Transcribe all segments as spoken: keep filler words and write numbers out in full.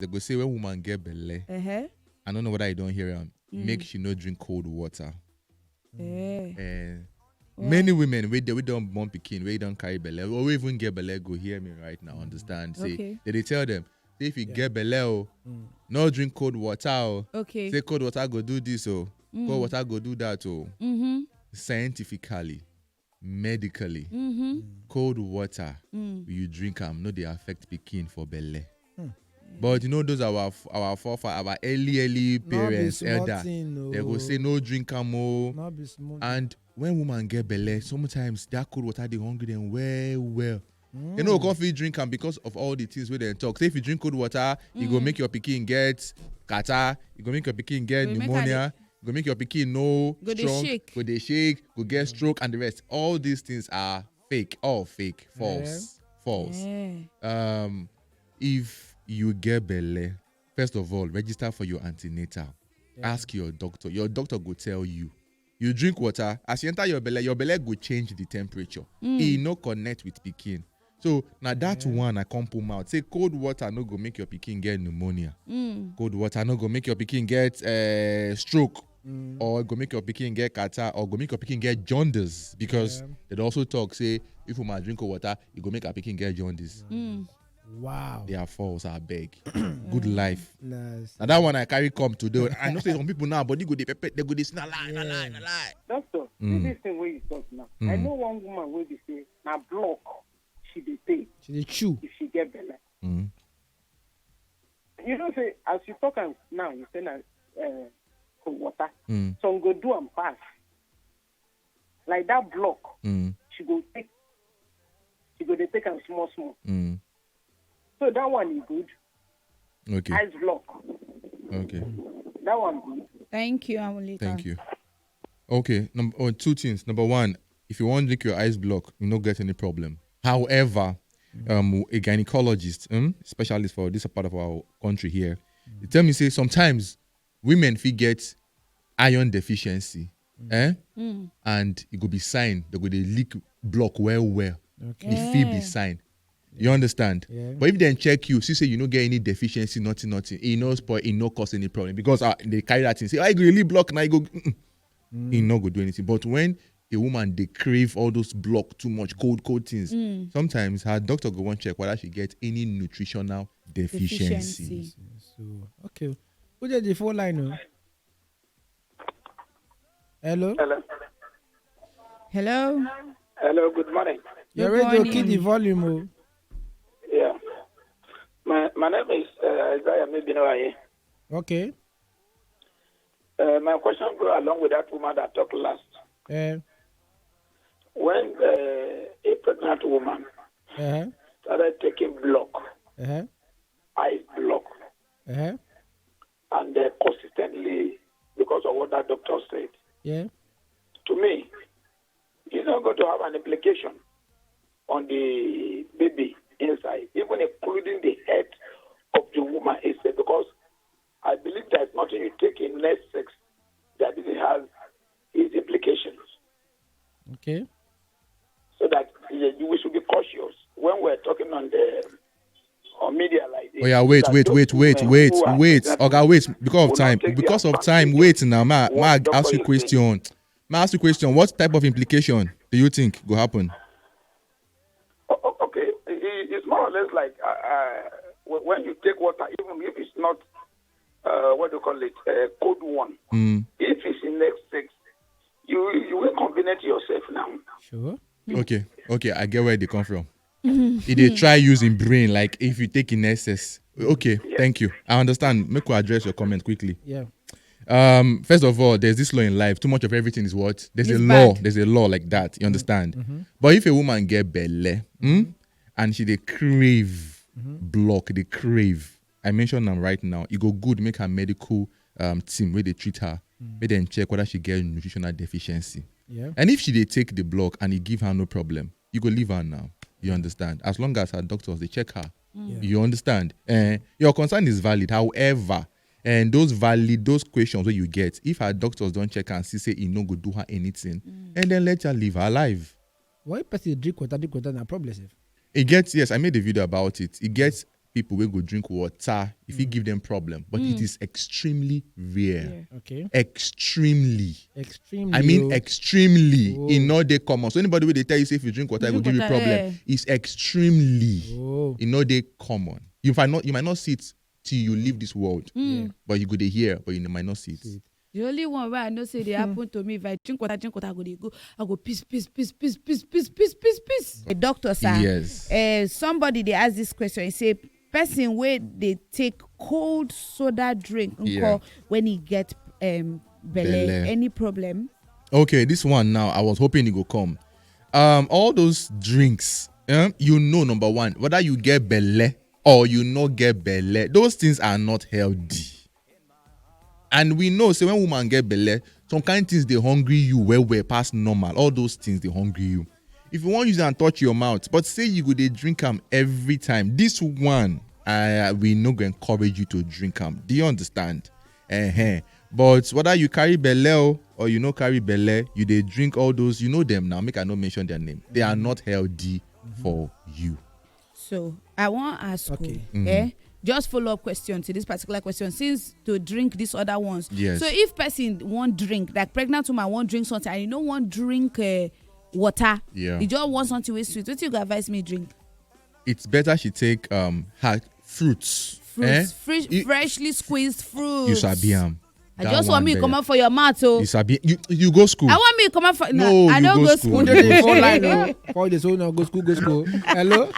They go say when woman get belle, Uh-huh. I don't know whether you don't hear am. Mm. Make she no drink cold water. Eh. Eh, Why? Many women wey dey wey don born pikin, wey don carry belle, or wey even get belle, go hear me right now. Understand? Say Okay. they dey tell them, say if you Yeah. get belle, oh, Mm. no drink cold water, oh. Okay. Say cold water go do this, oh. Mm. Cold water go do that, oh. Mm-hmm. Scientifically, medically, Mm-hmm. cold water Mm. you drink am no dey affect pikin for belle. Hmm. But you know those our f- our forefather, our early early No be parents, small elder, thing, they go oh. Say no drink am, oh. No be small. And when woman get belle, sometimes that cold water dey hungry them well well. Mm. They no go fit drink am because of all the things wey dem talk. Say if you drink cold water, e go Mm. make your pikin get catarrh, e go make your pikin get Go make am pneumonia, e go make your pikin no Go dey strong, shake. Go dey shake, go get stroke and the rest. All these things are fake, all fake, false, false. Eh. Um, if you get belle, first of all, register for your antenatal. Yeah. Ask your doctor. Your doctor go tell you. You drink water, as you enter your belle, your belle go change the temperature. Mm. E no connect with pikin. So na that Yeah. one I come put mouth. Say cold water no go make your pikin get pneumonia. Mm. Cold water no go make your pikin get uh, stroke, Mm. Or go make your pikin get catarrh, or go make your pikin get jaundice, because Yeah. They dey also talk say if woman drink cold water, e go make her pikin get jaundice. Mm. Wow. They are false, I beg. Good life. Nice. Now that one I carry come today. I know say some people now, body go dey pepper, they go dey say na lie, na lie, na lie. Doctor, Mm. see this thing wey you talk now. Mm. I know one woman wey be say na block she dey take She dey chew. If she get belle. Mm. You know say as you talk am now, you say na uh, cold water. Mm. Some go do am pass. Like that block, Mm. she go take. She go dey take am small small. Mm. So that one is good. Okay. Ice block. Okay. That one good. Thank you, Amulika. Thank you. Okay. Number oh, two things. Number one, if you want drink your ice block, you no get any problem. However, um, a gynecologist, um, specialist for this part of our country here, they tell me say sometimes women fit get iron deficiency, eh? Mm. And it go be sign they go dey leak block well well. Okay. It fit be Yeah. Sign. You understand? Yeah. But if they check you, see say you no get any deficiency, nothing, nothing. E no spoil, e no cause any problem because uh, they carry that thing. Say, I go really block now. You go, mm-mm. Mm. E no go do anything. But when a woman they crave all those block too much, cold, cold things. Mm. Sometimes her doctor go want check whether she get any nutritional deficiency. Deficiency. So okay. Who dey the phone line? Oh? Hello. Hello. Hello. Hello. Good morning. Your Good radio kill the morning. Volume. Oh. Yeah. My my name is uh, Isaiah Mebinoaye. Okay. Uh, my question go along with that woman that talked last. Uh, When uh, a pregnant woman uh-huh. Started taking block, Uh-huh. ice block, Uh-huh. and uh, consistently because of what that doctor said. Yeah. To me, it's not going to have an implication on the baby inside, even including the head of the woman itself, because I believe there's nothing you take in next sex that didn't have its implications. Okay. So that uh, we should be cautious when we're talking on the on media like this. Oh yeah, wait, that wait, those wait, wait, women wait, who are wait. pregnant Oga, wait. Because will of not time, take because their of time, advantage wait now. Ma, of ma, what ask you doctor is saying. Question. Ma, ask you question. What type of implication do you think go happen? O- o- Okay, i- i- it's more or less like uh, uh, wh- when you take water, even if it's not uh, what do you call it, uh, cold one. Mm. If it's in excess, you you will convenience yourself now. Sure. Okay, okay, I get where they come from. If they try using brain, like if you take in excess. Okay, thank you. I understand. Make we address your comment quickly. Yeah. Um, first of all, there's this law in life. Too much of everything is what? There's It's a law. Bad. There's a law like that. You understand? Mm-hmm. But if a woman get belle, hmm, and she they crave Mm-hmm. block, they crave. I mentioned them right now. It go good make her medical um team where they treat her, Mm. make them check whether she get nutritional deficiency. Yeah. And if she they take the block and it give her no problem, you go leave her now. You understand? As long as her doctors they check her, Yeah. you understand? Eh, your concern is valid. However, and those valid those questions where you get, if her doctors don't check and see say it no go do her anything, and then let her live her life. Why person drink water, drink water na problem sef? It gets, yes, I made a video about it. It gets People wey go drink water, if you give them problem, but it is extremely rare. Okay. Extremely. Extremely. I mean, oh. Extremely. Oh. E no dey common. So anybody wey dey tell you say if you drink water, e go Drink give you water, problem, eh. It's extremely. Oh. E no dey common. You might not, you might not see it till you leave this world, Mm. but you go dey hear, but you might not see it. See it. The only one where I know say they happen to me, if I drink water, drink water, I go dey go, I go piss, piss, piss, piss, piss, piss, piss, piss, piss. The doctor, sir. Yes. Uh, somebody they ask this question. He say, person where they take cold soda drink Yeah. nko when he get um belly. Belle. Any problem? Okay, this one now, I was hoping it go come. Um, all those drinks, um, you know, number one, whether you get belle or you no get belle, those things are not healthy. And we know, say when woman get belle, some kind things they hungry you well, well past normal. All those things they hungry you. If you want use and touch your mouth, but say you go they drink them every time. This one, I we no go encourage you to drink them. Do you understand? Uh-huh. But whether you carry belle o, or you no carry belle, you they drink all those. You know them now. Make I not mention their name. They are not healthy for you. So I want ask Okay. you, eh? Just follow up question to this particular question. Since to drink these other ones. Yes. So if person won't drink, like pregnant woman won't drink something, and you know won't drink uh, water, Yeah. You just want something with sweet. What you go advise me drink? It's better she take um her fruits. Fruits, Eh? fresh, You- freshly squeezed fruits. You sabi am. I just want me come out for your mouth, oh. You sabi. You you go school. I want me come out for. No, No, I you don't go go school. school. Who dey dey phone line o? For the so now go school, go school. Hello.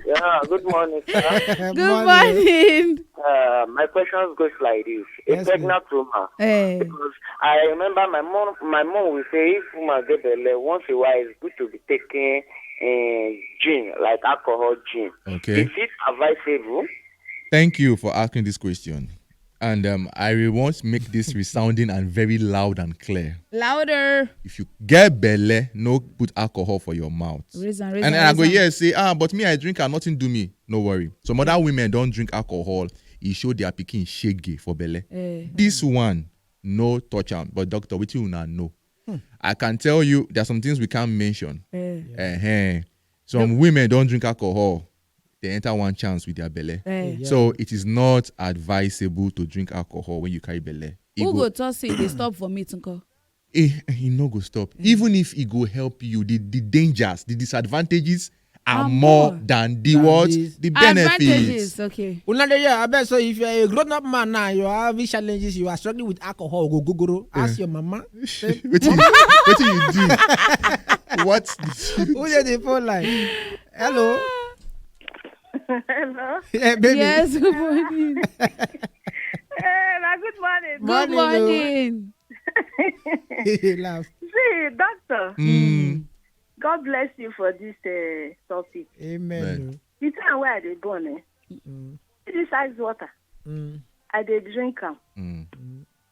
Yeah, good morning, sir. Good morning. Uh, my questions goes like this. A Yes, pregnant woman. Eh, Because I remember my mom, my mom will say if woman get belle, once a while it's good to be taking uh, gin, like alcohol gin. Okay. Is it advisable? Thank you for asking this question. And um, I will want to make this resounding and very loud and clear. Louder. If you get belle, no put alcohol for your mouth. Raise and raise And and I go raise here say, ah, but me I drink and nothing do me. No worry. Some other women don't drink alcohol. E show their pikin shege for belle. Eh. This one, no touch am. But doctor, wetin una know? I can tell you, there are some things we can't mention. Eh. Uh-huh. Some women don't drink alcohol. They enter one chance with their belle. Eh. Yeah. So it is not advisable to drink alcohol when you carry belle. E Who go- go talk say they stop for me, Tunko? Eh, eh, e no go stop. Even if e go help you, the, the dangers, the disadvantages are Are more more. than the Than what? this. The benefits. Advantages, okay. Una dey hear, I bet so if you're a grown-up man now, you're having challenges, you are struggling with alcohol, go gogoro, ask your mama. Wetin you, wetin you do? What did you Who dey the phone line? Hello. Hello. Yeah, baby. Yes, good morning. Hey, na good morning. Good Morning, oh. Morning. He laugh. See, doctor, Mm, God bless you for this uh, topic. Amen. Amen. Oh. The time where I dey born, eh, Mm, this ice water, mm, I dey drink am. mm.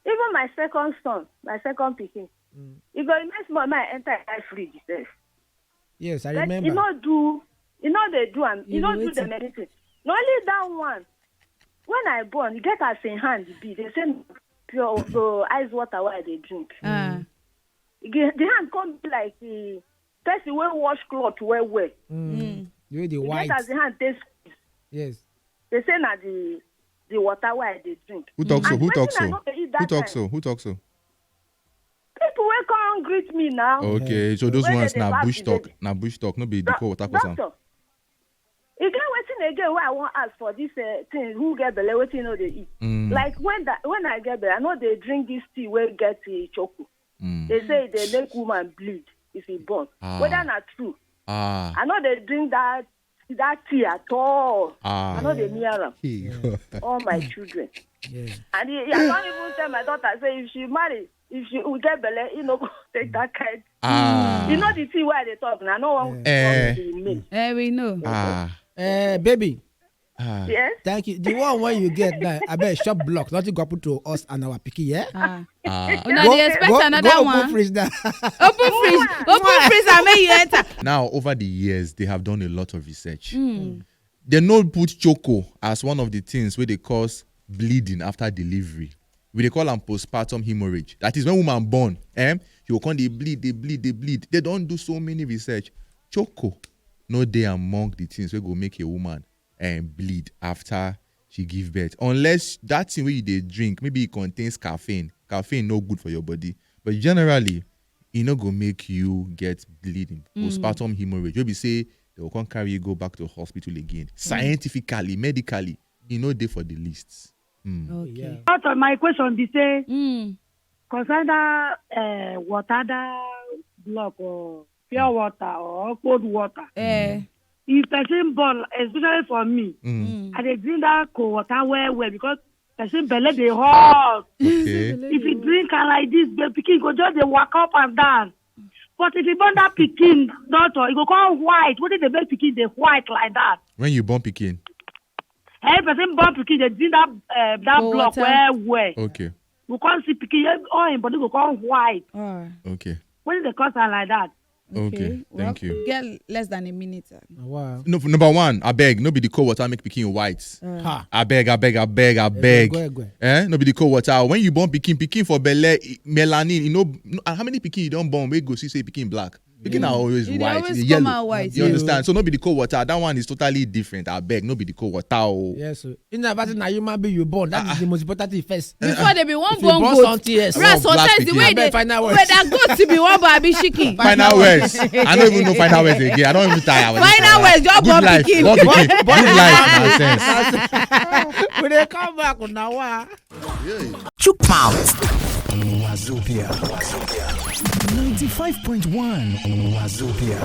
Even my second son, my second pikin, mm. e go remain small, my enter inside fridge sef. Yes, I But e remember. no do, e no dey do am, e You no dey do wait them till- anything. Na only that one. When I born, e get as im hand be. They say na pure so ice water wey I dey drink. Ah. E get- The hand come be like the person wey wash cloth well well. Mm. Mm. You the E white. get as the hand take squeeze. Yes. They say na the the water wey I dey drink. Who talks so? And Who wetin talks I so? no dey eat that Who talks time. So? Who talks so? People wey come greet me now. Okay, so those When ones they na dey bush back, talk. they- Na bush talk. No be the Doc- call water cause am. Doctor, e get wetin again wey I wan ask for this uh, thing who get belle wetin no dey eat. Mm, Like when that when I get belle, I no dey drink this tea wey get uh, choco. mm. They say e dey make woman bleed if e born. Ah. Whether na true, Ah. I no dey drink that that tea at all. Ah. I no dey near am. Hey. All my children. Yeah. And he, I don even tell my daughter say if she marry, if she we get belle, he no go take that kind. Ah. You know the thing wey I dey talk na no one Eh. talk to me. Eh, we know. Ah. Eh, baby. Ah. Yes. Thank you. The one when you get now, I bet shop block. Nothing go happen to us and our picky, yeah? Ah. Ah. Una dey expect go, another go one. Open fridge now. Open fridge. Open fridge and make you enter. Now, over the years, they have done a lot of research. Mm. They no put choco as one of the things where they cause bleeding after delivery. We dey call am postpartum hemorrhage. That is when woman born, eh? You come dey bleed, dey bleed, dey bleed. They don't do so many research. Choco no dey among the things wey go make a woman um, bleed after she give birth, unless that thing wey you dey drink, maybe it contains caffeine. Caffeine no good for your body, but generally, e no go make you get bleeding, postpartum hemorrhage, wey be say they go come carry you go back to hospital again. Scientifically, medically, e no dey for the list. Hmm. Okay. Part of my question be say Mm. concern that uh, water, that block or pure water or cold water. Eh. If person born, especially for me, Mm. Mm. I dey drink that cold water well well because person belle dey hot. Okay. If you drink am like this, the pikin go just dey walk up and down. But if you born that pikin, doctor, e go come white. Wetin dey make pikin dey white like that? When you born pikin. Hey, person born pikin dey drink that uh, that Cold block water. Well well. Okay. We come see pikin, eh, all him body go come white. Ah, Okay. Wetin dey cause am like that? Okay, Well, thank you. Get less than a minute. Wow. No, number one, I beg, no be the cold water make pikin white. Uh, Ha. I beg, I beg, I beg, I beg. Egwe, egwe. Eh? No be the cold water. When you born pikin, pikin for belle, i- melanin, you know, no, and how many pikin you don born wey go see say pikin black? Pikin are always E dey white, always e come yellow. out white. You understand? So no be the cold water. That one is totally different. I beg, no be the cold water. Oh. Yes, sir. In about na human being you born. That is the most important thing first. Before they be one If you born goat. Something else. Right, One black sometimes the pikin. way Abeg, they final words. Wait, that goat to be one baby chicken. Final words. I don't even know final words again. I don't even tire. Final words, just Good born life. pikin. Born pikin. Good life. Nonsense. We dey come back now. Wa. Chook mouth. Wazobia. Ninety-five point one Wazobia.